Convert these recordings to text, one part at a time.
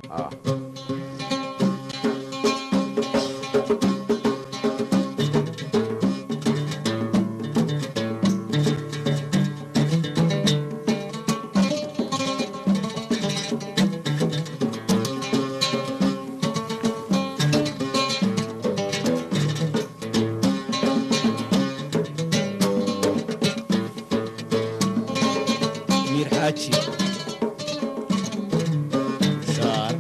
Ah. Miir Xaaji Shaar.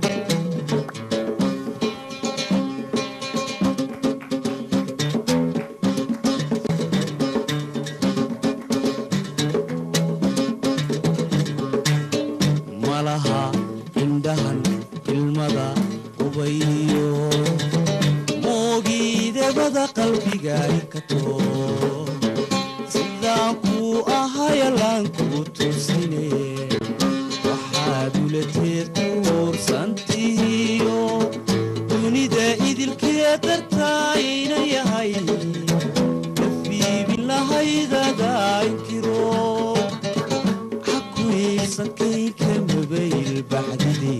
Malaha indhahan ilmada ubayo, moogiidebada qalbiga kato. Sidaan kuu ahayalaan kuu tusine, waxaad ulateed kuursantihiyo dunida idilkee dartaayna yahay nafiibin lahaydada inkiro. Xakuisankaynka mabayl baxdide,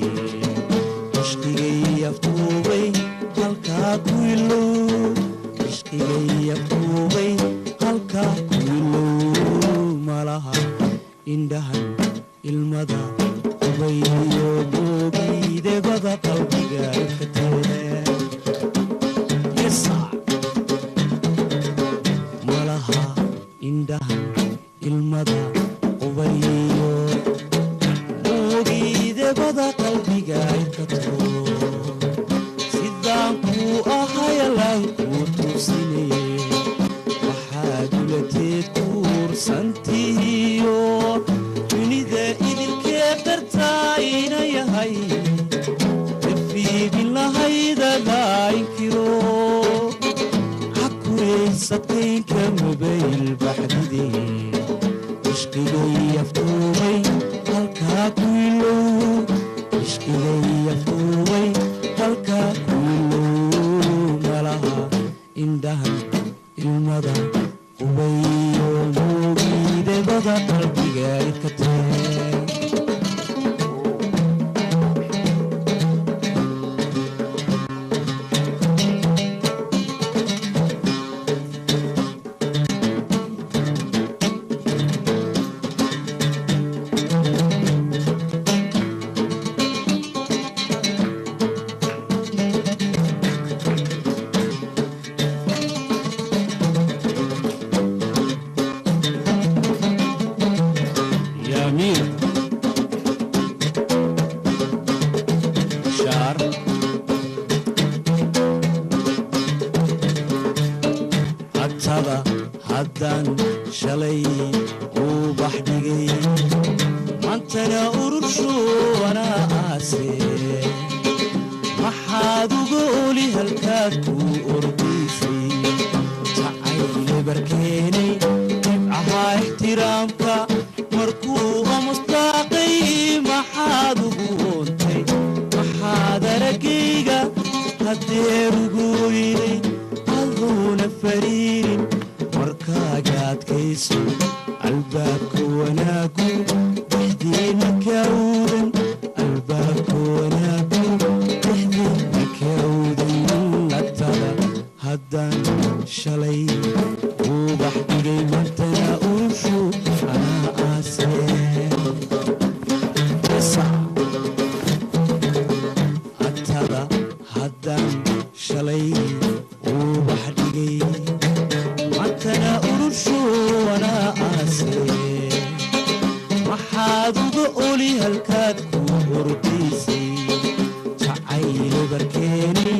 ishqigay aftuubay halkaa ku ilow, ishqigay aftuubay halkaa ku ilow. Malaha indhahan ilmada qubayo, moogiidebada qalbiga katee. Malaha indhahan ilmada qubayo, moogiidebada qalbiga kato. Sidaan kuu ahayalaan kuu tusine, waxaad ulateed kuursantihiyo dunida idilkee dartaayna yahay nafiibin lahaydada inkiro. Xakuraysadkaynka mabayl baxdide, ishqigay aftuubay halkaa ku ilow, ishqigay aftuubay halkaa ku ilow. Malaha indhahan ilmada qubayo, moogiidebada qalbiga katee. Yaa Miir Shaar. Hatada haddaan shalay ubax dhigay, maantana ururshuwana aase, maxaad uga oli halkaad ku ordaysay? Jacayle barkeenay dhibcaha ixtiraamka markuu omustaaqay, maxaad ugu oontay? Maxaad aragayga hadeer ugu oyday aduuna fariirin? Markaaga adkayso, albaabka wanaagu dhexdiina kawdan, albaabka wanaagu dhexdiina kawdan. Lagtada haddaan shalay ubax dhigay, mantana urushu anaa aase. Atada haddaan shalay ubax dhigay, mantana urushu anaa aase, maxaad uga oli halkaad ku ordaysay? Jacayle barkeenay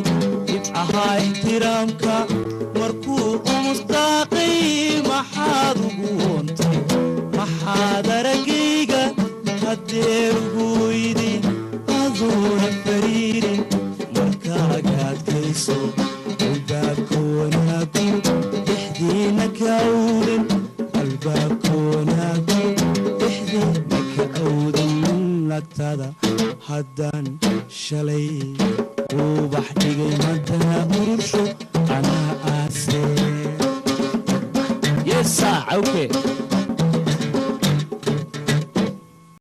dhibcaha ixtiraamka markuu umustaaqay, maxaad ugu oontay? Maxaad aragayga hadeer ugu oyday aduuna fariirin? Markaaga adkayso, albaabka wanaagu dhexdiina kawdan, albaabka wanaagu dhexdiina ka awdan. Lagtada haddaan shalay ubax dhigay, maantana urursho anaa aase. Yesa cawke.